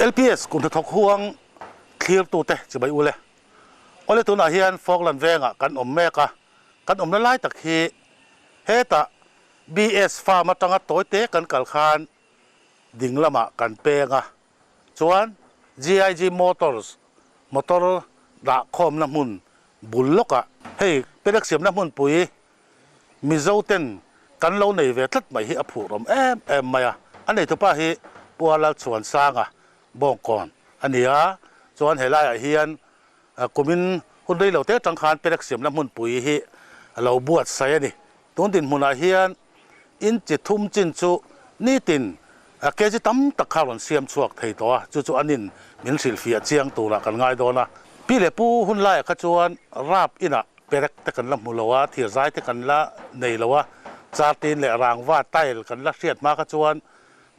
LPS kum hnathawk huang thlirtute chibai ule. Awle tunah hian Falkland vengah kan awm mek a, kan awmna lai tak hi hetah BS Farm atanga tawite kan kal khan ding lamah kan peng a, chuan GIG Motors motor dahkhawmna hmun bul lawkah hei pelek siamna hmunpui Mizo ten kan lo nei ve tlat mai hi a phuh rawm em em mai a, a neitupa hi Pu Lalchhuansanga Bawngkawn a ni a, chuan helaiah hian kumin hun rei lo te atang khan pelek siamna hmunpui hi a lo buatsaih a ni. Tun dinhmunah hian inchi thum chin chu nitin kg tam tak kha rawn siam chhuak thei tawh a, chu chu anin min hrilhfiah chiang turah kan ngai dawn a. Pi leh pu hun laiah kha chuan rap inah perek te kan la hmu lo a, thirzai te kan la nei lo a, chartin leh rangva tile kan la hriat hma kha chuan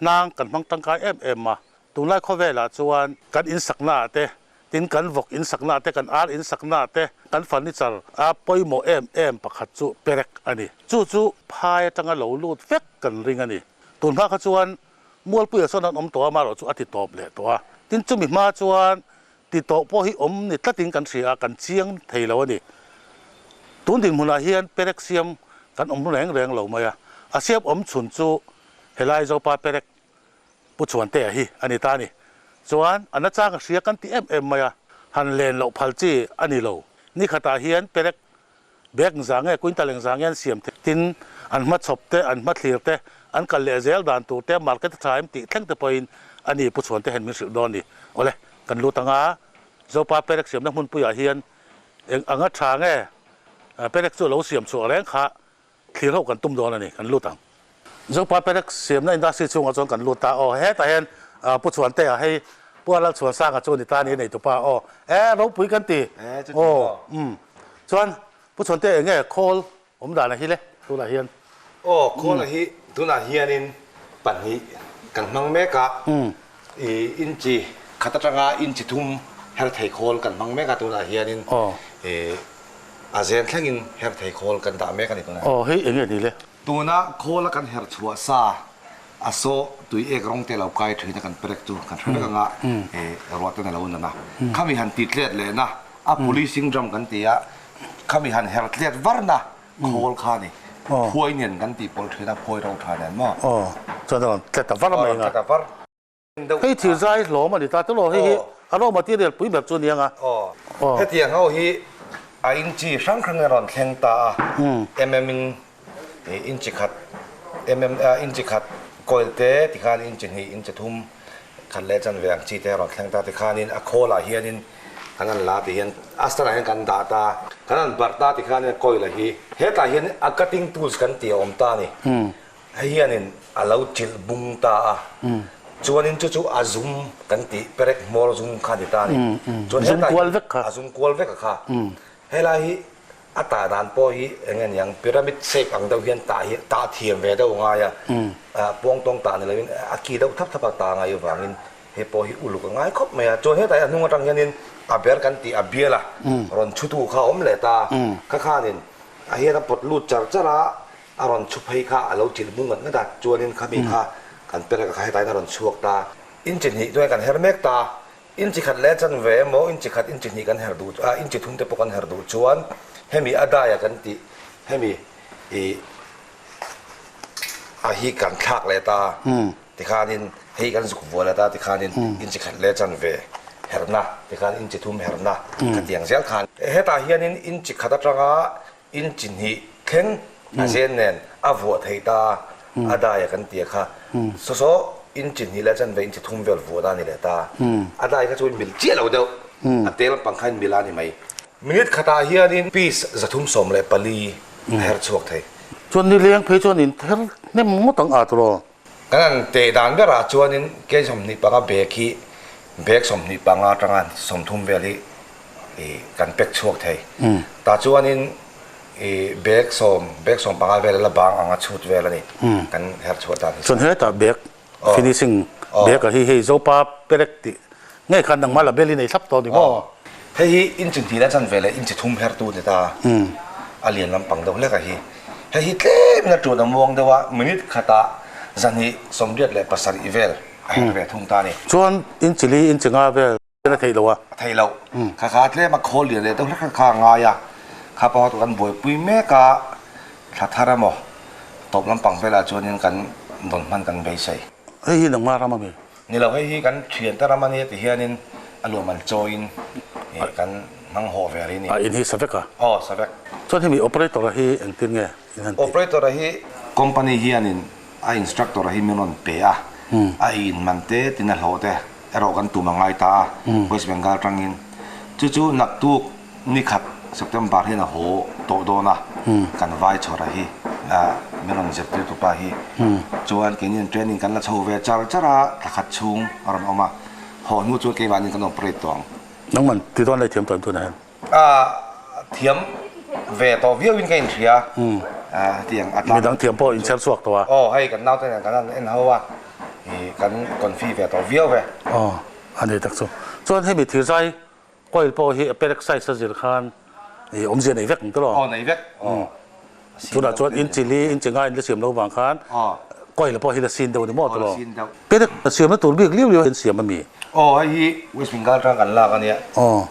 hnang kan hmang tangkai em em a. Tunlai khawvelah chuan kan insaknaah te Tin, kan vawk in sakna te, kan ar in sakna te, kan furniture a pawimawh em em pakhat chu perek a ni. Chu chu phai atanga lo lut vek kan ring a ni. Tun hma kha chuan Mualpuia sawn an awm tawh a, amaherawh chu a ti tawp leh tawh a. Tin, chumi hma chuan ti tawh pawh hi awm ni tlatin kan hria a, kan chiang thei lo a ni. Tun dinhmunah hian perek siam kan awm reng reng lo mai a, a siam awm chhun chu helai Zopa perek Pu Chhuantea hi a ni ta a ni. Chuan a nachang a hria kan ti em em mai a, han len loh phal chi a ni lo. Ni khatah hian perek bag za nge quintal eng za nge an siam thei. Tin, an hmachhawp te, an hmathlir te, an kal leh zel dan tur te, market a tha em tih thleng te pawhin a ni Pu Chhuante hian min hrilh dawn a ni. Awle, kan lut ang a, Zopa perek siamna hmunpuiah hian eng anga tha nge perek chu a lo siam chhuah reng kha Thlir ho kan tum dawn a ni, kan lut ang. Zopa Perek siamna industry chhungah chuan kan lut ta aw, hetah hian Pu Chhuantea hei Pu Lalchhuansanga chu a ni ta a ni nei tupa aw, e ropui kan ti aw umm chuan Pu Chhuantea eng nge khawl awm dan a hi le tunah hian. Aw khawl a hi tunah hianin pahnih kan hmang mek a, i inchi khat atanga inchi thum her thei khawl kan hmang mek a tunah hianin i A zen thlengin her thei khawl kan dah mek a ni tunah. Aw hei enge ni le? Tuna khawla kan her chhuah sa a saw tui ek rawng te lo kai thin a kan perek chu kan hre vek anga e ruah ten a lo nan a. Khami han ti tlet leh na a policing drum kan ti a, khami han her tlet var na khawl kha a ni. Phuai nen kan tih pawlh thin a, phuai ro tha nen maw? Aw chuan a rawn tlet ta var mai anga. Tlet ta var. Hei thil zai hlawm a ni ta tawh hei hi a raw material pui ber chu a ni ang a. Aw. Hetiang ho hi a inchi hrang hrang in a rawn thleng ta a, mm in inchi khat mm inchi khat coil te tikhan inchi hnih inchi thum khat leh chanve ang chi te a rawn thleng ta tikhanin a khawlah hianin kan han la ti hian a stand ah hian kan dah ta kan han barh ta tikhanin a coil a hi hetah hian a cutting tools kan tih a awm ta a ni. Hei hianin a lo chilh bung ta a, chuanin chu chu a zum kan tih perek hmawr zum kha a ni ta a ni. Chuan helai hi a zum kual vek a kha. Helai hi a tah dan pawh hi eng nge niang pyramid shape ang deuh hian tah hi tah thiam ve deuh a ngai a, puang tawng tah ni loin a ki deuh thap thap a tah ngai avangin hei pawh hi uluk a ngai khawp mai a. Chuan hetlai a hnung atang hianin a ber kan tih a bial a rawn chhutu kha a awm leh ta, kha khanin a hian a pawt lut char char a, A rawn chhu phei kha a lo chilh bung ngat ngat a, chuanin khami kha kan perek a kha hetlaiin a rawn chhuak ta. Inchi hnih chuan kan her mek ta, inchi khat leh chanve emaw inchi khat inchi hnih kan her duh a, inchi thum te pawh kan her duh chuan hemi a dai a kan tih hemi ih a hi kan thlak leh ta tikhanin hei kan zuk vuah leh ta tikhanin inchi khat leh chanve herna tikhan inchi thum herna khatiang zel khan hetah hianin inchi khat atanga Inchi hnih thleng a zen nen a vuah theih ta a, a dai a kan ti a kha. Saw saw inchi hnih leh chanve inchi thum vel vuah ta a ni leh ta. A dai kha chu in mil chiah lo deuh, a tel pang kha in mil a ni mai. Minute khatah hianin piece 314 a her chhuak thei. Chuan nileng phei chuan in her hnem ngawt ang at rawh. Kan han teh dan berah chuanin kei 25 bag hi bag 25 atanga 30 vel hi i kan pack chhuak thei. Tah chuanin i bag sawm bag 15 vel la bang anga chhut vel a ni kan her chhuah dan hi. Chuan hetah bag finishing bag ah hi hei Zopa perek tih ngei khan nangmah la bel i nei thlap tawh ni maw? Hei hi inchi hnih la chanve leh inchi thum hertu ni ta a lian lampang deuh hlek a hi. Hei hi tlem in a tun a muang deuh a minute khatah 287 vel. a herh ve thung ta a ni. Chuan inchi li inchi nga vel a theih lo a. A theih loh. Kha kha tlem a khawl lian leh deuh hlek kha a ngai a, kha pawh kan buaipui mek a, thla thar emaw tawp lampang velah chuanin kan dawn hman kan beisei. Hei hi nangma ram a mi? Ni lo, hei hi kan thiante ram a nia ti hianin a luam an chawiin kan hmang haw ve rih a ni. A in hi sa vek a? Aw, sa vek. Chuan hemi operator a hi engtin nge in han tih? Operator a hi company hianin a instructor a hi min rawn pe a, a in man te tin a hlawh te erawh kan tum a ngai ta a, West Bengal tangin. Chu chu naktuk ni khat September hian a haw tawh dawn a, kan vai chhawr a hi min rawn zirtir tu pa hi. Chuan keini training kan la chho ve char char a, thla khat chhung a rawn awm a, haw hnu chuan keimahni kan operate tawh ang. Nangman ti dawn lai thiam tawh em tunah hian? Thiam ve tawh viau in ka inhria tiang a tlang. Midang thiam pawh inchher chhuak tawh a. Aw hei kan naute nen kan han en ho a, kan confi ve tawh viau ve. Aw a nei tak chu. Chuan hemi thirzai coil pawh hi a perek size a zir khan awmzia nei vek ang tawh. Aw nei vek. Aw. Tunah chuan inchi li inchi nga in la siam lo vang khan coil pawh hi la sin deuh a ni maw tawh. Perek siamna tur bik liau liau in siam a mi? Aw hei hi West Bengal tang kan lak a nia.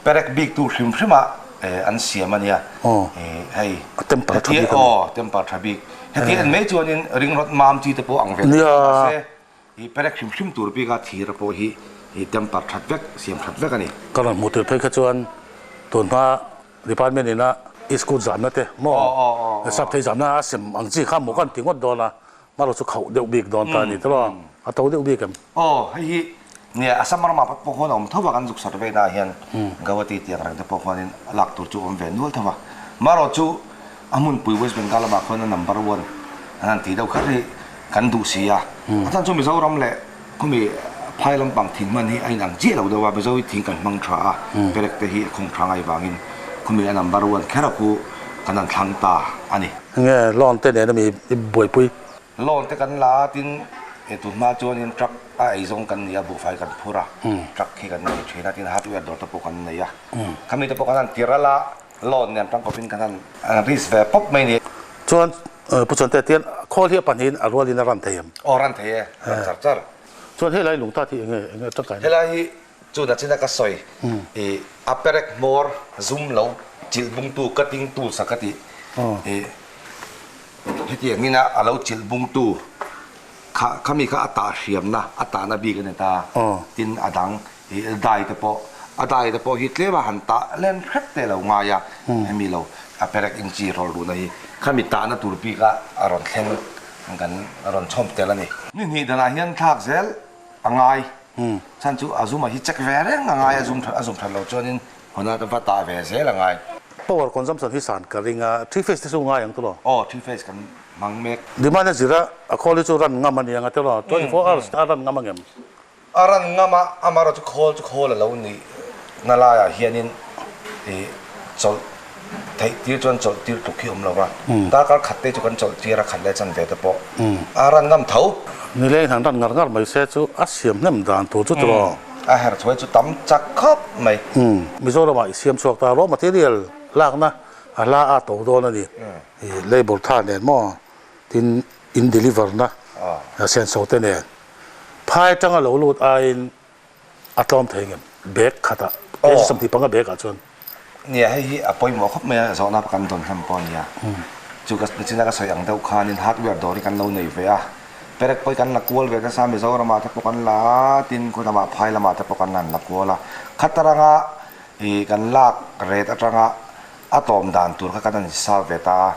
Perek bik tur hrim hrim ah an siam a nia. Hei a temper tha bik a mi? Aw temper tha bik. Heti en mai chuanin ringrawt mam chi te pawh ang ve thei mahse hi perek hrim hrim tur bik a thir pawh hi temper that vek siam that vek a ni. Ka rawn hmuh tir phei kha chuan tun hma Department ina school zamna te maw sap thei zamna a sem ang chi kha maw kan ti ngawt dawn a, hmaraw chu khauh deuh bik dawn ta a ni tawh a, a to deuh bik em? Aw hei hi nia Assam ramah pawh khuan a awm tho a, kan zuk survey naah hian Guwahati tih ang reng te pawh khuanin a lak tur chu a awm ve nual tho a, hmaraw chu a hmunpui West Bengal lamah khuan a number one an han tih deuh kher hi kan duh si a, a chhan chu Mizoram leh Khumi phai lampang thing hman hi a inang chiah lo deuh a, Mizo hi thing kan hmang tha a, perek te hi a khawng tha ngai vangin khumi a number one kher a khu kan han thlang ta a ni. Nge loan te nen ami i buaipui? Loan te kan la a, tin e tun hma chuanin truck a eizawng kan ni a, buhfai kan phur a, truck khi kan nei thin a, tin hardware dawr te pawh kan nei a, khami te pawh kan han ti ral a, loan nen tangkawpin kan han risk ve pawp mai a ni. Chuan Pu Chante tian khawl hi a pahnihin a rualin a ran thei em? Aw ran thei e, ran char char. Chuan helai lung tat hi enge enge tangkaina? Helai hi chu nachina ka sawi i a perek hmawr zum lo chilh bungtu cutting tools a ka tih i hetiang ina a lo chilh bungtu kha khami kha a tah hriamna a tahna bik a ni ta tin a dang i dai te pawh a dai te pawh hi tlem a han tah len hrep te lo ngai a hemi lo a perek inchi rawlh ruhna hi khami tahna tur bik a a rawn thleng kan rawn chhawm tel a ni. Ni hnih danah hian thlak zel a ngai chhan chu a zuma hi check ve reng a ngai a zum a zum that loh chuanin huna te va tah ve zel a ngai. Power consumption hi san ka ring a, three phase te chu ngai ang tawh lo. Aw three phase kan hmang mek. Demand a zir a, a khawl hi chu ran ngam a ni ang a tawh lo, 24 hours a ran ngam ang em? A ran ngam a, amaherawh chu khawl chu khawl a lo nih na laiah hianin ih chawlh theih tir chuan chawlh tir tluk hi a awm lo va, darkar khat te chu kan chawlh tir a, khat leh chan ve te pawh a ran ngam tho. Nileng han ran ngar ngar mai se chu a siam hnem dan tur chu tiraw. A herh chhuai chu tam chak khawp mai. Mizoramah i siam chhuak ta raw material lakna a hla a to dawn a ni. Ih labour tha nen maw tin in deliver na senso te nen. Phai atanga lo lut aiin a tlawm thei ngem bag khatah kg 25 bag ah chuan. Nia hei hi a pawimawh khawp mai a, zawhna kan dawn hnem pawh a nia. Chu ka china ka sawi ang deuh khanin hardware dawr hi kan lo nei ve a, perek pawh hi kan la kual ve nasa Mizoramah te pawh kan la a, tin khaw lamah phai lamah te pawh kan han la kual a. Khataranga ih kan lak ret atanga a tlawm dan tur kha kan han insa ve ta a,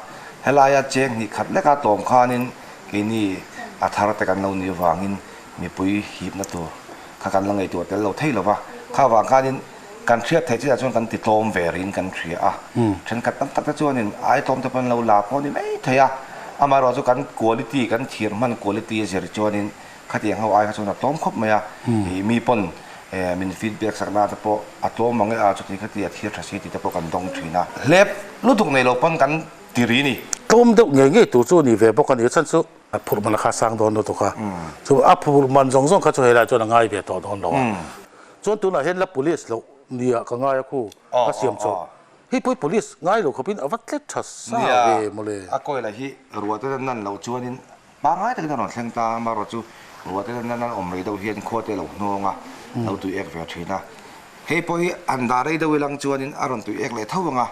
helaia cheng hnih khat leka tlawm khanin keini a thar te kan lo nih avangin mipui hipna tur kha kan la ngaihtuah tel lo thei lo va, kha avang khanin kan hriat theih chiah chuan kan ti tlawm ve riin kan hria a, thenkhat tam tak te chuanin ai tlawm te pawh an lo la pawh a ni mai thei a, amaherawhchu chu kan quality kan thir hman quality a zir chuanin Khatiang ho ai kha chuan a tlawm khawp mai a, ih mi pawn min feedback sak na te pawh a tlawm ang e a chuti khati a thir tha si tih te pawh kan dawng thin a. Hlep lutuk nei lo pawn kan ti ri ni. Tlawm deuh ngei ngei tur chu a ni ve bawk a ni, a chhan chu a phurh man a kha sang dawn lutuk a, chu a phurh man zawng zawng kha chu helai chuan a ngai ve tawh dawn lo a. Chuan tunah hian la police loh nia ka ngai a khu ka siam chawp. Hei pawh hi police ngai lo khawpin a va tlet tha sa ve mawle. Nia, a kawila hi ruah te nan loh chuanin Pangngai takin a rawn thleng ta, amaherawh chu Ruah te nan an awm rei deuh hian khua te a lo hnawng a, lo tui ek ve thin a. Hei pawh hi an dah rei deuh ilang chuanin a rawn tui ek leh tho ang a,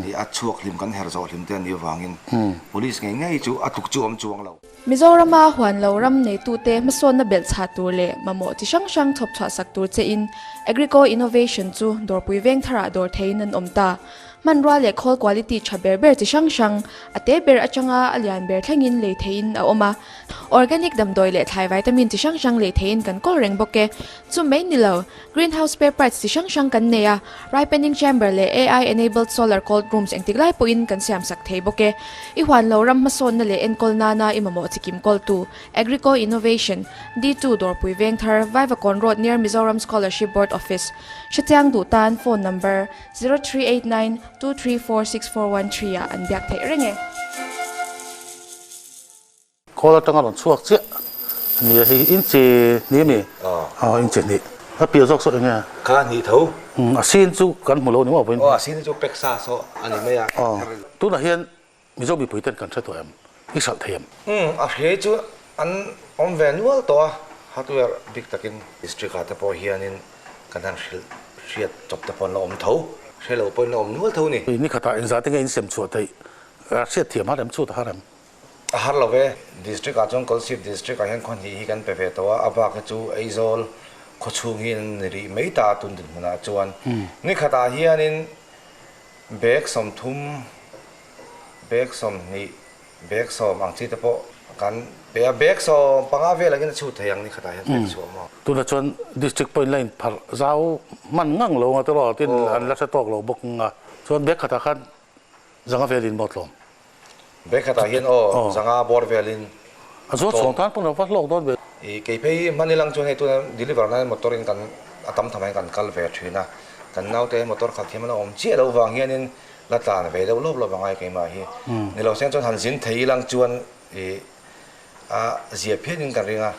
hei a chhuak hlim kan her zawh hlim te a nih avangin Police ngei ngei chu a tluk chu a awm chuang lo. Mizorama huan lo ram neitute hmasawnna belh chhah tur leh mamawh chi hrang hrang chhawp chhuah sak tur chein Agrico Innovation chu dawrpui veng tharah dawr theiin an awm ta. Hmanrua leh khawl quality tha ber ber chi hrang hrang, a te ber atanga a lian ber thlengin lei theiin a awm a. Organic damdawi leh thlai vitamin chi hrang hrang lei theiin kan kawl reng bawk e. Chu mai ni lo, greenhouse spare parts chi hrang hrang kan nei a, ripening chamber leh AI enabled solar cold rooms engtik lai pawhin kan siam sak thei bawk e. I huan lo ram hmasawnna leh enkawl nana i mamawh chi kim kawltu, Agrico Innovation, D2 Dawrpui Vengthar, Vaivakawn Road near Mizoram Scholarship Board Office. Hrechiang duh tan phone number. 0389 234 6413 ah an biak theih reng e. Khawl atanga rawn chhuak chiah a ni a, hei hi inchi hnih a mi? Aw inchi hnih. A piah zawk saw eng nge? Kha hnih tho. A sin chu kan hmu lo ni maw vawiin? Aw a sin chu pek sa saw a ni mai a. Aw tunah hian Mizo mipui ten kan hre tawh em? I hralh thei em? Umm a hre chu an awm ve nual tawh a, hardware bik takin district ah te pawh hianin kan han hrilh hriat chawp te pawh an la awm tho, hre lo pawhin la awm nual tho ni. Ni khatah engzah te nge in sem chhuah theih? Hriat thiam har em? Chhut a har em? A har lo ve, district ah chuan Kolsip district ah hian khaw hnih hi kan pe ve tawh a, a bak hi chu Aizawl khaw chhung hi an ni rih mai ta tun dinhmunah chuan. Ni khatah hianin Bag 30, bag 20, bag 10 ang chi te pawh kan pe a, bag 15 vel angin a chhut thei ang ni khatah hian pek chhuah maw. Tunah chuan district point line pharh zau hman ngang lo anga tawh tin an la hre tawk lo bawk ang a, chuan bag khatah khan zanga velin maw tlawm? Bag khatah hian aw zanga bawr velin A zual chhawng tan pawn a va hlawk dawn ve. I kei phei hman ilang chuan hei tuna deliver nan motor in kan a tam tham ah hian kan kal ve thin a, kan naute motor khalh thiam an awm chiah loh vang hianin la tlan ve deuh lawp lawp angai keimah hi. Ni lo seng chuan han zin thei ilang chuan i a zia phian in kan ring a,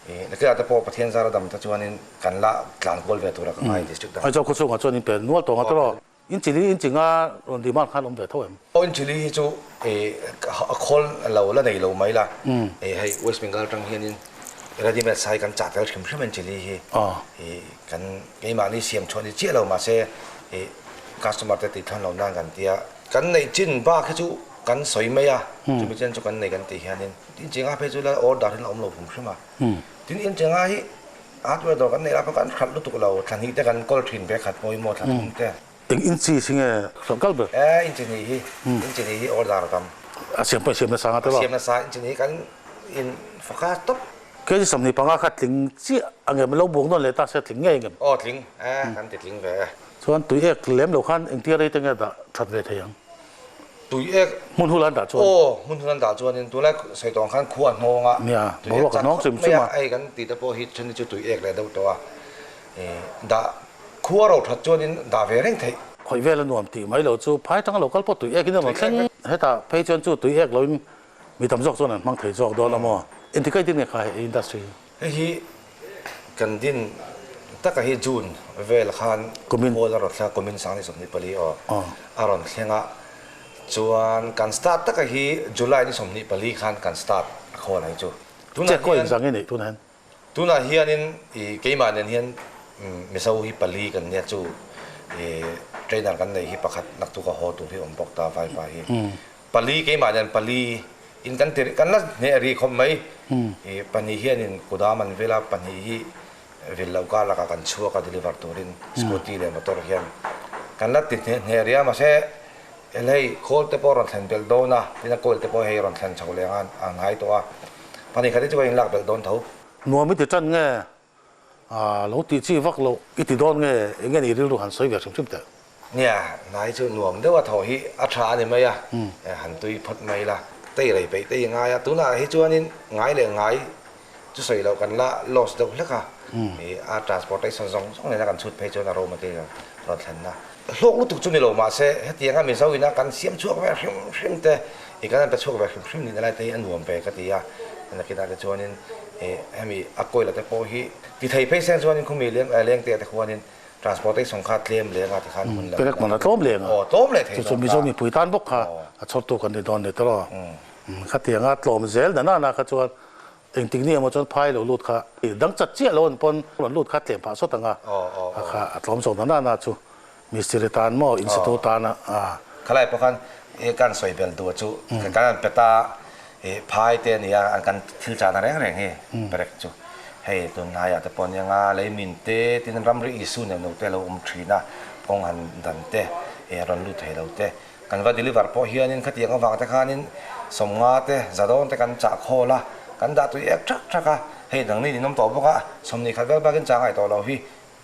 i nakinah te pawh Pathian zara dam te chuanin kan la tlan kual ve tur a ka ngai district dang. Aizawl khawchhungah chuan in pe nual tawng a tawh. In chili in chinga rawn demand khan awm ve tho em? Aw in chili hi chu a khawl lo la nei lo mai la, hei West Bengal atang hianin ready made sai kan chah tel hrim hrim in chili hi kan keimahni siam chhuah ni chiah lo mahse customer te tih thlan lo nan kan tia. Kan neih chin bak hi chu kan sawi mai a, chumi chen chu kan nei kan tih hianin in chinga phei chu la order hi la awm lo hrim hrim a, tin in chinga hi Hardware dawr kan neih lai pawh kan hralh lutuk lo, thla hnih te kan kawl thin ve khat pawimawh thla thum te. Eng inchi si nge hralh kal ber? E, inchi hnih hi, inchi hnih hi order a tam. A siam pawh i siam nasa nga te lo? A siam nasa, inchi hnih kan in faka tawp. Kg 25 kha tling chiah a ngem, lo buang nawn leh ta se tling ngei ngem? Aw tling, e kan ti tling ve e. Chuan tui ek lem lo khan engtia rei te nge dah that ve thei ang? Tui ek. Hmun hul an dah chuan. Aw, hmun hul an dah chuanin tunlai sawi tawng khan khua a hnawng a. Nia, boruak a hnawng chim chim a. Hei kan tih te pawh hi then hi chu tui ek leh deuh tawh a. Dah khua ro that chuanin dah ve reng theih. Khawih vel a nuam tih mai lo chu phai tanga lo kal pawh tui ek in a rawn thleng. Hetah phei chuan chu tui ek loin mi tam zawk chuan an hmang thei zawk dawn a maw? Engti kai din nge kha hei industry hi? Hei hi kan din taka hi June vel khan Paul a rawn thleng a, kumin sang ni 24 aw a rawn thleng a, chuan kan start taka hi July ni 24 khan kan start a khawn ang chu. Tunah hian zang i neih tunah hian? Tunah hianin i keimah nen hian Mizo hi pali kan nia chu i trainer kan nei hi pakhat naktuk a haw tur hi awm bawk ta vaipa hi. Pali keimah nen pali in kan ti kan la hneh rih khawp mai. I pahnih hianin kudam an vil a, pahnih hi vil loh kar lakah kan chhuak a deliver turin scooty leh motor hian kan la ti hneh hneh rih a mahse hei khawl te pawh rawn thlen belh dawn a, tin a coil te pawh hei rawn thlen chho leh ang a ngai tawh a, pahnih khat hi chu kan inlak belh dawn tho. Nuam i ti tan nge A lo tih chi vak loh i ti dawn nge eng nge ni rilru han sawi ve hrim hrim teh? Nia, hnai chu nuam deuh a thaw hi a tha a ni mai a, han tui phawt mai la, tei rei peih te i ngai a, tunah hi chuanin ngai leh ngai chu sawi loh kan la loss deuh hlek a, a transportation zawng zawng nena kan chhut phei chuan a raw material rawn thlenna hlawk lutuk chu ni lo mahse hetianga Mizo ina kan siam chhuak ve hrim hrim te i kan han pe chhuak ve hrim hrim nihna lai te hi a nuam ve ka ti a, nakinah te chuanin Hemi a kawila te pawh hi ti thei phei seng chuanin khumi leng leng te te khuanin transportation kha tlem leng a tikhan hun lo. Perek man a tlawm leng a. Aw tlawm leh thei dawn ta. Chu chu Mizo mipui tan bawk kha a chhawrtu kan ni dawn ni tawh. Khatianga tlawm zel na na na kha chuan Engtik ni emaw chuan phai lo lut kha dang chat chiah lo an pawn rawn lut kha tlem phah sawt ang a, a kha a tlawm zawk na na na chu mistiri tan maw insitu tan a. Khalai pawh khan i kan sawi bel duh chu kan an pe ta i phai te a nia an kan thil chahna reng reng hi perek chu hei tunlaiah te pawh nia leimin te tin ramri issue neuh neuh te a lo awm thin a kawng han dan te i rawn lut thei lo te. Kan va deliver pawh hianin khatiang avang te khanin sawmnga te, zadawn te kan chah khawl a, kan dah tui ek thak thak a, hei nangni in awm tawh bawk a, sawmni khat vel bakin chah ngaih tawh lo hi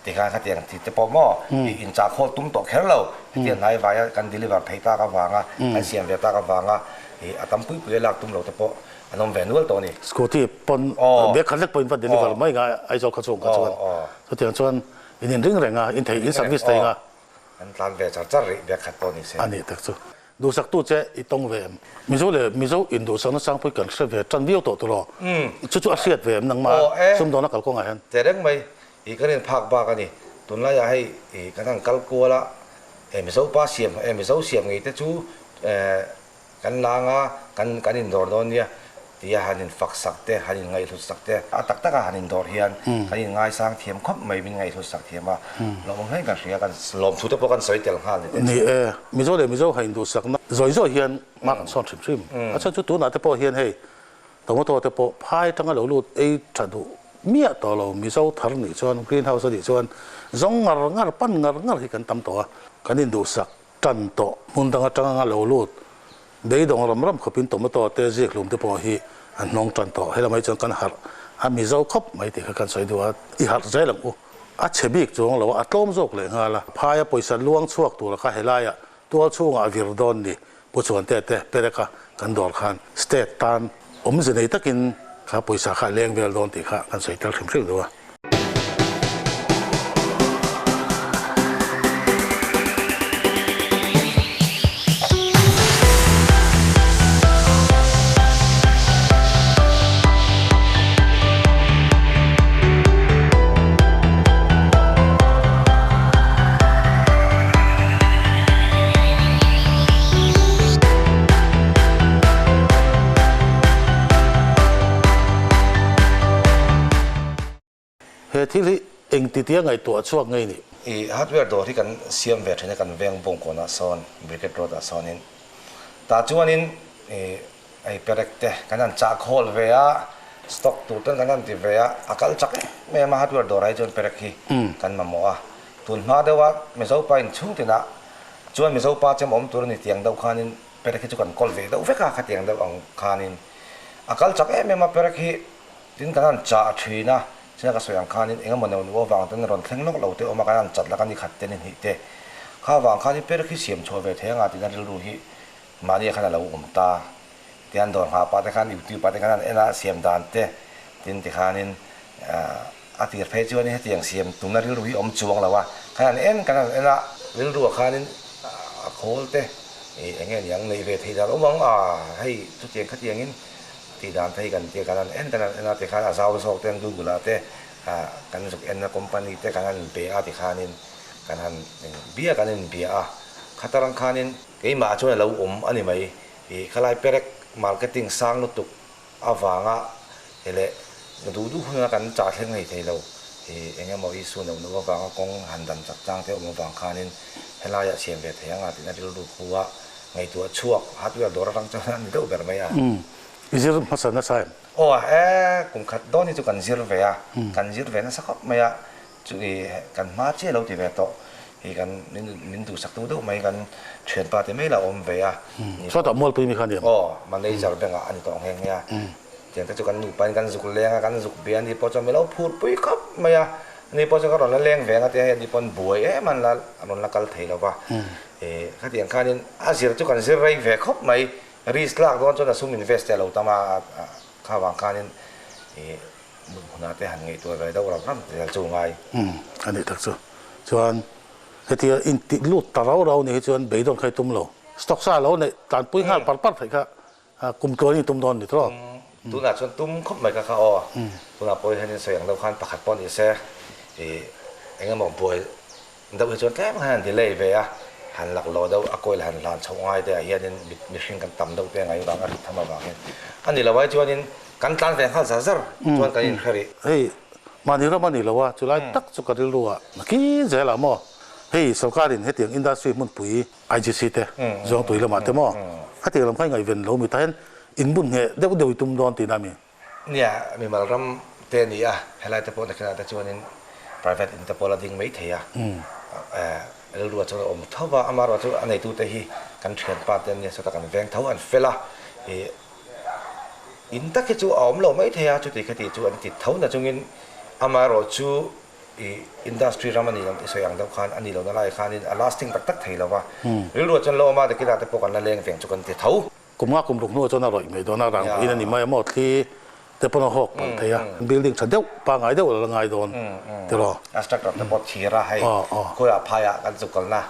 tikhan khatiang ti te pawh maw i in chah khawl tum tawh kher lo, hetiang hnai vaia kan deliver theih tak avanga kan siam ve tak avanga i a tam pui pui a lak tum lo te pawh an awm ve nual tawh a ni. Scooty pawn bag khat lek pawhin va deliver mai ngai Aizawl kha chungah chuan chutiang chuan in inring reng a, in thei in service thei nga. An tlan ve char char rih biak khat pawh ni se. A nih tak chu. Duhsaktu che i tawng ve em? Mizo leh Mizo induhsakna sangpui kan hre ve tan viau tawh tawh Chu chu a hriat ve em nangmah sumdawna kalkawngah hian? Che reng mai i kan inphak bak a ni. Tunlaiah hei i kan han kal kual a, Mizo pa siam, Mizo siam ngei te chu Kan lang a, kan kan indawr dawn nia tia han infak sak te, han inngaihhlut sak te, a tak taka han indawr hian kan inngaisang thiam khawp mai, min ngaihhlut sak thiam a, lawmawm hlein kan hria, kan lawmthu te pawh kan sawi tel nghal ni teh Ni e, Mizo leh Mizo han induhsakna zawi zawi hian hma kan sawn hrim hrim. A chhan chu tunah te pawh hian hei tomato te pawh phai atanga lo lut ei tha duh miah tawh lo, Mizo thar nih chuan green house a nih chuan zawng ngar ngar pan ngar ngar hi kan tam tawh a, kan induhsak Tan tawh hmun dang atang anga lo lut beidawng ram ram khawpin tomato te zik hlum te pawh hi an hnawng tan tawh. Helamai chuan kan harh a Mizo khawp mai tih kha kan sawi duh a, i harh zel ang u. A chhe bik chuang lo a, a tlawm zawk leh nghal a. Phaia pawisa luang chhuak tura kha helaiah tual chhungah a vir dawn ni Pu Chuante te Pereka kan dawr khan state tan awmze nei takin kha pawisa kha a leng vel dawn tih kha kan sawi tel hrim hrim duh a. He thil hi engtitia ngaihtuah chhuak ngei ni? I hardware dawr hi kan siam ve thin a, kan veng bawngkawnah sawn, Brigade Road ah sawnin. Tah chuanin i ei perek te kan han chah khawl ve a, stock tur ten kan han ti ve a, a kal chak em em a hardware dawrah hi chuan perek hi kan mamawh a. Tun hma deuha Mizo pa inchhung tinah chuan Mizo pa chem awm tur a ni tiang deuh khanin perek hi chu kan kawl ve deuh vek a, khatiang deuh ang khanin a kal chak em em a perek hi tin kan han chah thin a, china ka sawi ang khanin eng emaw neuh neuh avang ten rawn thleng lawk lo te awm a, kan han chat lak a ni khat te ni hnih te kha avang khanin perek hi siam chhuah ve thei anga tina rilru hi Mahni khan a lo awm ta. Tian dawr nghah pah te khan YouTube ah te khan an en a, siam dan te tin ti khanin a tir phei chuanin hetiang siam tumna rilru hi awm chuang lo a, khan an en kan han en a, rilru ah khanin a khawl te eng nge niang neih ve theih dan awm ang a, hei chutiang khatiangin tih dan te hi kan tia kan han en kan han en a tikhan a zau zawk ten Google ah te kan zuk enna company te kan han inpe a tikhanin kan han bia kan inbia a, khatarang khanin. Keimah chuan a lo awm a ni mai. Ih khalai perek marketing sang lutuk avanga he leh na duh duh huna kan chah thleng ngei thei lo. Ih eng emaw issue neuh neuh avanga kawng han dan chak chang te awm avang khanin helaiah siam ve thei anga tihna rilru khu a ngaihtuah chhuak hardware dawr atang chuan a ni deuh ber mai a. Umm i zir hmasa nasa em? Aw e kum khat dawn hi chu kan zir ve a, kan zir ve nasa khawp mai a. Chu i kan hma chiah lo ti ve tawh hi kan min duhsak tu deuh mai kan thianpa te mai la awm ve a. Chhuatah mualpui mi kha a ni em? Aw, manager bank ah a ni tawh nghe nghe a. Tiang te chu kan nupa in kan zuk leng a, kan zuk bia a ni pawh chuan min lo phur pui khawp mai a. Ani pawh chuan ka rawn la leng ve ang a tia hei ani pawn buai em an la rawn la kal thei lo va. Khatiang khanin a zir chu kan zir rei ve khawp mai. Risk lak dawn chuan a sum invest te a lo tam a, kha vang khanin Mut hmunah te han ngaihtuah ve deuh ram ram zel chu ngai. Umm, a nih tak chu. Chuan hetia intih lut ta rau rau nih hi chuan beidawn kha i tum lo. Stock sa lo neih tlanpui nghal par par theih kha kum tluan i tum dawn ni tawh. Tunah chuan tum khawp mai kha kha aw. Tunah pawh hian sawi ang deuh khan pakhat pawh ni se ih eng emaw buai deuh hi chuan tlem khan han delay ve a, han lak lo deuh a coil han hlan chhoh ngai te ah hianin mihring kan tam deuh te ngai vang a rit tham avangin a ni lo ai chuanin. Kan tlan ve nghal zar zar chuan kan inhre rih. Hei, mahni ram a ni lo a, chulai tak chu ka rilru ah nakin zel ah maw? Hei, sorkarin hetiang industry hmunpui IGC te Zuangtui lamah te maw? Khatiang lam kha i ngaihven lo mi tah hian inbun ngheh deuh deuh i tum dawn tihna mi? Nia, mimal ram te a ni a, helai te pawh nakinah te chuanin private in te pawh la ding mai thei a, rilru ah chuan a awm tho va, amaherawh chu a neitute hi kan thianpa te an nia, sawtah kan veng tho an fel a, ih in tak hi chu a awm lo mai thei a, chuti khati chu an ti tho na chungin amaherawh chu ih industry ram a ni lo tih sawi ang deuh khan a ni lohna lai khanin a lasting tak tak thei lo va, rilru ah chuan lo awm a, nakinah te pawh kan la leng veng chu kan ti tho. Kum nga kum ruk hnuah chuan a rawih mai dawn a, rang pawhin a ni mai a maw thli te pawn a hawk palh thei a, building tha deuh pangngai deuh a la ngai dawn tiraw. A structure te pawh thir a, hei khawiah phaiah kan zuk kalna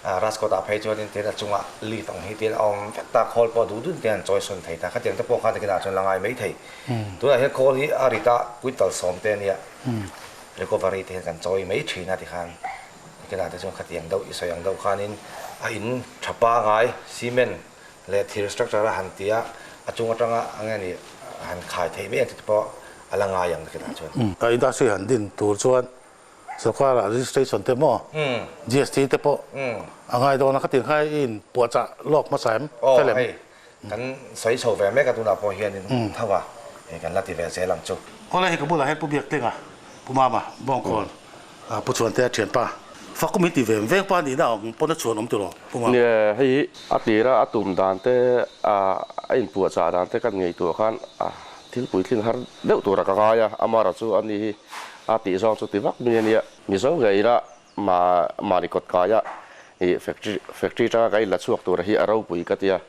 Rajkot ah phei chuanin tin a chungah lift ang hi tin a awm vek ta, khawl pawh duh dun te an chawi sawn thei ta, khatiang te pawh khan nakinah chuan la ngai mai thei. Tunah hian khawl hi a rit a, quintal sawm te a nia, recovery te hian kan chawi mai thin a tikhan nakinah te chuan khatiang deuh i sawi ang deuh khanin a in tha pangngai cement leh thir structure a han ti a, a chung atanga a nge ni han khai theih mai ang tih te pawh a la ngai ang nakinah chuan. Ka industry han din tur chuan sorkar ah registration te maw GST te pawh a ngai dawn a, khatiang kha i in puahchah lawk hmasa em? Aw hei kan sawi chho ve mek a tunah pawh hianin tho a, hei kan la ti ve zel ang chu. Khawlai hi ka bulah hian Pu Biaktlinga, Pu Mama, Bawngkawn, Pu Chhuantea thianpa, fak min ti ve veng pa nihna ang pawn a chhuan awm tiraw Pu Mama? Nia, hei a tira a tum dan te, a inpuahchah dan te kan ngaihtuah khan thil puitlin har deuh tura ka ngai a, Amara chu ani hi a tih zawng chu ti vak mi a nia. Mizo ngeina mahni kawt kaia i factory factory atanga ka inla chhuak tura hi a ropui ka ti a.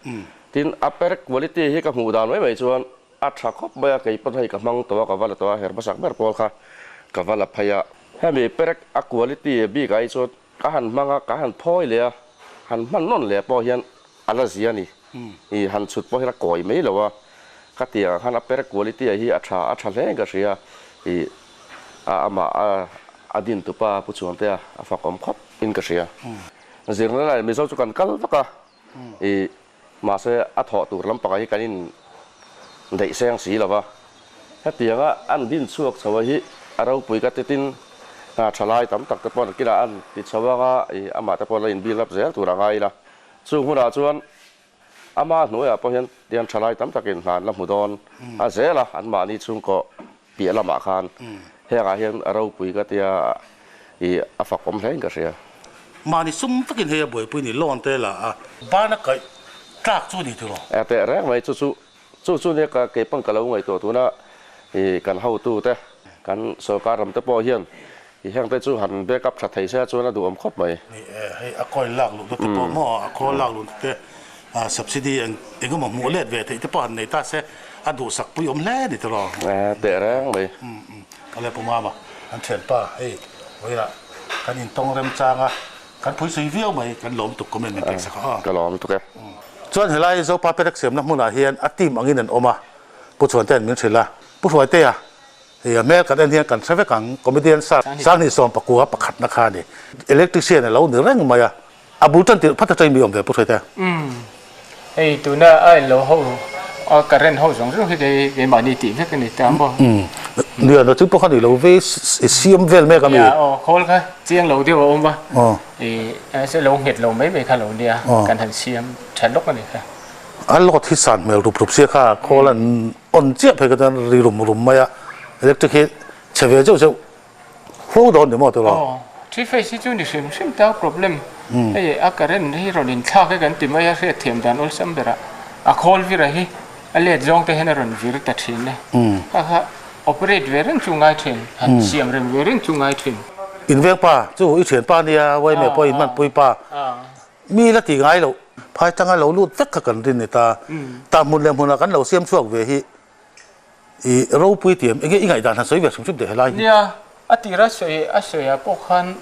Tin, a perk quality hi ka hmuh dan mai mai chuan A tha khawp mai a, kei pawn hei ka hmang tawh a, ka va la tawh a, her hmasak ber pawl kha ka va la phei a. Hemi perek a quality bik ah hi chuan ka han hmang a, ka han phawi leh a, han hman nawn leh pawh hian a la zia a ni. I han chhut pawh hian a kawi mai lo a, ka ti ang khan a perek quality ah hi a tha, a tha hle in ka hria. I a amah a a din tupa Pu Chuantea a fakawm khawp in ka hria. Zirna lai Mizo chu kan kal vak a, i Mahse, a thawh tur lampangah hi kan in daih seng si lo va. Hetianga an din chhuak chho a hi a ropui ka ti tin, thalai tam tak te pawh nakinah an ti chho anga i amah te pawh la in build up zel tur a ngai ila. Chung hunah chuan ama hnuaiah pawh hian tiang thalai tam takin hna an la hmu dawn a zel a, anmahni chhungkaw piah lamah khan hengah hian a ropui ka tia i a fakawm hle in ka hria. Mahni sum takin hei a buaipui ni loan te la a ban a kaih tlak chu ni tiraw. E teh reng mai chu chu chu chu nia ka kei pawn ka lo ngaihtuah tuna i kan hotu te kan sorkar ram te pawh hian i heng te chu han back up tha thei se chuan a duhawm khawp mai. Ni e hei a coil lak luh na te pawh maw a khawl lak luh na te Subsidy eng emaw hmuh let ve theih te pawh han nei ta se, a duhsak pui awm hle ni tiraw? E, teh reng mai. Awle Pu Mama, kan thianpa hei vawiinah kan intawng remchang a, kan phuisui viau mai, kan lawm tuk comment min pek sak a. Ka lawm tuk e. Chuan helai Zopa Perek siamna hmunah hian a team angin an awm a, Pu Chhuantea'n min hrilh a, Pu Hruaitea, Hei a hmel kan en hian kan hre vek ang, comedian Sanghnih Sawmpakua pakhatna kha a ni. Electrician a lo ni reng mai a, A bul tan tirh phat atangin mi awm ve Pu Hruaite. Umm hei tuna a en lo ho a current ho zawng zawng hi kei keimahni tih vek a ni ta maw. Umm nia na chu pawh kha ni lo ve i siam vel mek a mi. Nia aw khawl kha chiang lo deuh a awm a i se lo nghet lo mai mai kha lo nia kan han siam tha lawk a ni kha. A lot hi san hmel rup rup sia kha khawl an on chiah phei kha chuan ri rum rum mai a electric hi chhe ve zeuh zeuh Fo dawn ni maw tiraw? Aw, three phase hi chu ni hrim hrim ta problem. Hei a current hi rawn inthlak e kan ti mai a hriatthiam dan awlsam berah a khawl vira hi a let zawng te hian a rawn vir ta thin e. Kha kha operate ve reng chu ngai thin, han siam rem ve reng chu ngai thin. Inveng pa chu i thian pa nia, Waime pawh in hmanpui pa mi la ti ngai loh. Phai tanga lo lut vek kha kan rin ni ta. Tah hmun leh hmunah kan lo siam chhuak ve hi I ropui tiam enge i ngaihdan han sawi ve hrim hrim teh helai hi. Nia, a tir a sawi a sawi ah pawh khan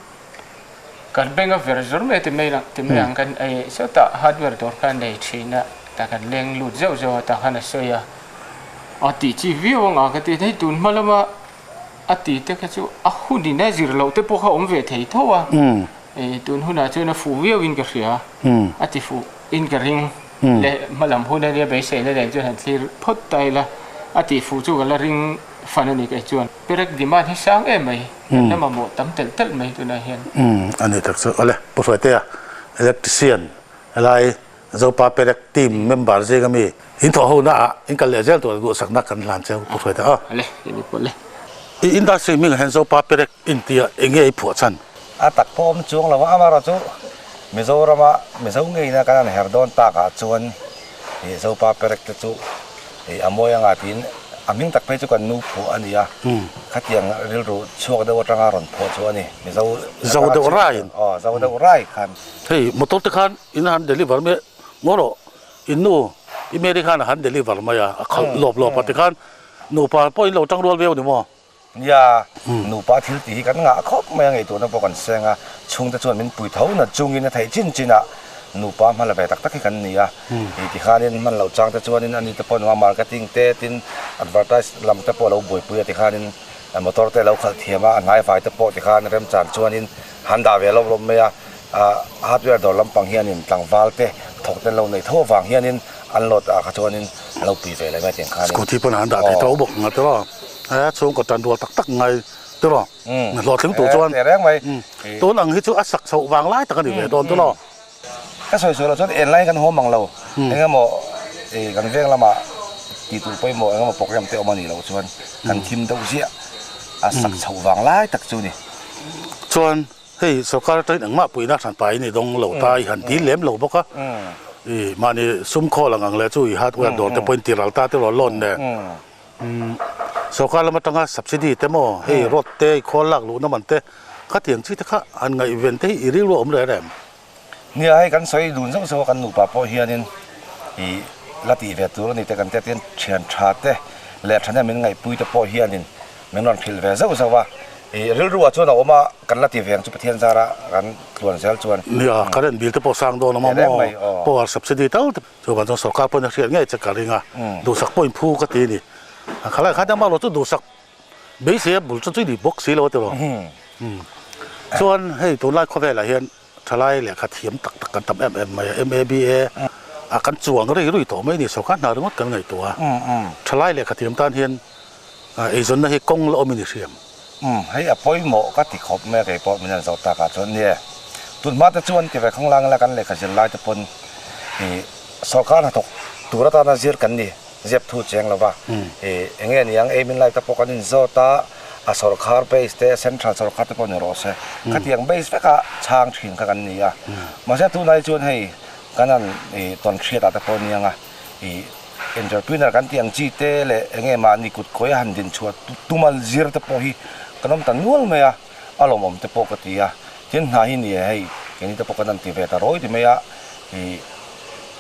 kan beng a ver zawr mai a ti mai lang ti mai ang kan ei sawtah hardware dawr kha a nei thin a tah kan leng lut zeuh zeuh a tah khan a sawi a a tih chi viau anga ka ti hei tun hma lama a ti te kha chu a hun in a zir loh te pawh kha awm ve thei tho a tun hunah chuan a fuh viau in ka hria a ti fuh in ka ring. Leh hmalam hun ania beiseina nen chuan han thlir phawt ta ila. A tih fuh chu ka la ring fan a ni kei chuan. Perek demand hi sang em mai, kan la mamawh tam telh telh mai tunah hian. Umm a ni tak chu. Awle, Pu Hruaitea, electrician helai Zopa Perek team member zinga mi in thawh ho naah in kal leh zel tur duhsakna kan hlan cheu Pu Hruaitea aw. Awle, ini pawh le. I industry hmingah hian Zopa Perek intia eng nge i phuah chhan? A tak pawh awm chuang lo a, amaherawh chu Mizorama Mizo ngeina kan han her dawn takah chuan ih Zopa Perek te chu ih a mawi anga tiin a hming tak phei chu kan nu phuah a ni a, khatiang rilru chhuak deuh atanga rawn phuah chu a ni. Mizo Zo deuh raiin. Aw, zo deuh rai khan. Hei motor te khan in han deliver mai maw rawh, in nu i Mary khan a han deliver mai a, a khalh lawp lawp a tikhan nupa pawh in lo tang rual viau ni maw? Nia, nupa thil tih hi kan ngah khawp mai a, ngaihtuahna pawh kan seng a, chhungte chuan min pui tho na chungin a theih chin chin a, nupa hma la ve tak tak hi kan ni a, hei ti khanin hman loh chang te chuanin ani te pawh nunga marketing te tin advertise lam te pawh a lo buaipui a ti khanin motor te a lo khalh thiam a, a hnaivai te pawh ti khan remchan chuanin han dah ve lawm lawm mai a, hardware dawr lampang hianin tlangval te thawk te an lo neih tho avang hianin an load ah kha chuanin a lo pui ve leh mai tiang khanin. Scooty pawn an dah thei tho bawk ang a tiraw? He chhungkaw tan rual tak tak ngai tiraw? Hlawhtling tur chuan tun ang hi chu a sak chhoh vang lai tak a ni ve dawn tiraw? Ka sawi sawi loh chuan en lai kan haw mang lo, engemaw kan veng lamah tih tur pawimawh engemaw program te awm a nih loh chuan kan thim deuh ziah a sak chhoh vang lai tak chu a ni. Chuan Hei sorkar atangin engmah puihna hran pai ni dawng lo ta i han dil lem lo bawk a, i mahni sum khawl ang ang leh chu i hardware dawr te pawhin ti ral ta te rawh loan nen sorkar lam atanga subsidy te maw hei road te i khawl lak luhna man te khatiang chi te kha han ngaihven te hi i rilru a awm reng em? Nia hei kan sawi dun zauh zauh a kan nupa pawh hianin i la tih ve tur a ni te kan tia tin thian tha te leh thahnem min ngaihpui te pawh hianin min rawn hrilh ve zauh zauh a, i rilru ah chuan a awm a, kan la ti ve ang chu Pathian zara kan tluan zel chuan. Nia, current bill te pawh sang dawn awm a maw, power subsidy tal te chuan chuan sorkar pawhin a hriat ngei che ka ring a, duhsak pawhin phu ka ti a ni. Khalai khan amaherawh chu duhsak beisei a bul chu chu ni bawk si lo a ti rawh. Chuan hei tunlai khawvelah hian thalai lehkha thiam tak tak kan tam em em mai a, MABA a kan chuang rei rui tawh mai a ni, sorkar hna ringawt kan ngaihtuah a, thalai lehkha thiam tan hian Eizawnna hi kawng la awmin i hriam. Umm, hei a pawimawh ka ti khawp mai a kei pawh min han zawh takah chuan nia. Tun hma te chuan ti ve khawng lang ila kan lehkha zir lai te pawn ih sorkar hnathawk tur atana zir kan ni zep thu cheng lo va. Ih eng nge niang ei min lai te pawh kan inzawt a, a sorkar base te central sorkar te pawh ni rawh se. Khatiang base veka chhang thin kha kan ni a. Mahse tunah hi chuan hei kan han ih tawn hriatah te pawh niang a ih Entrepreneur kan tih ang chi te leh eng nge mahni kut kawia han din chhuah tuma zir te pawh hi kan awm ta nual mai a, a lawmawm te pawh ka ti a. Tin hna hi ni e hei keini te pawh kan han ti ve ta rawi ti mai a, ih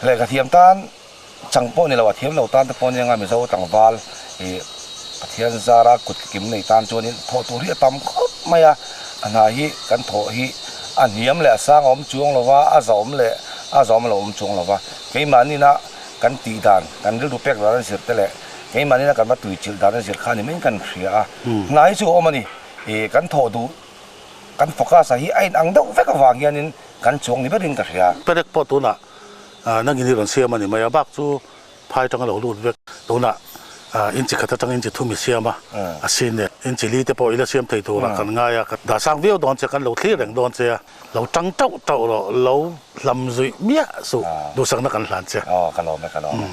lehkha thiam tan chang pawh ni lo a thiam lo tan te pawh nia nga Mizo tlangval ih Pathian zara kut kim nei tan chuanin thawh tur hi a tam khawp mai a, a hna hi kan thawh hi a hniam leh a sang a awm chuang lo va, a zawm leh a zawm lo awm chuang lo va, keimahni na Kan tih dan, kan rilru pek dan a zir te leh keimahni na kan va tui chilh dan a zir kha a ni maiin kan hria a. Hna hi chu a awm a ni. Ih kan thawh duh, kan focus ah hi a inang deuh vek avang hianin kan chuang ni berin ka hria. Perek pawh tunah nangin i rawn siam a ni mai a, bak chu phai tanga lo lut vek. Tunah inchi khat atang inchi thum i siam a, a sin e. Inchi li te pawh i la siam thei turah kan ngai a, dah sang viau dawn che, kan lo thlir reng dawn che a. Lo tang tauh tauh rawh, lo hlam zuih miah suh, duhsakna kan hlan che. Aw, ka lawm e, ka lawm e.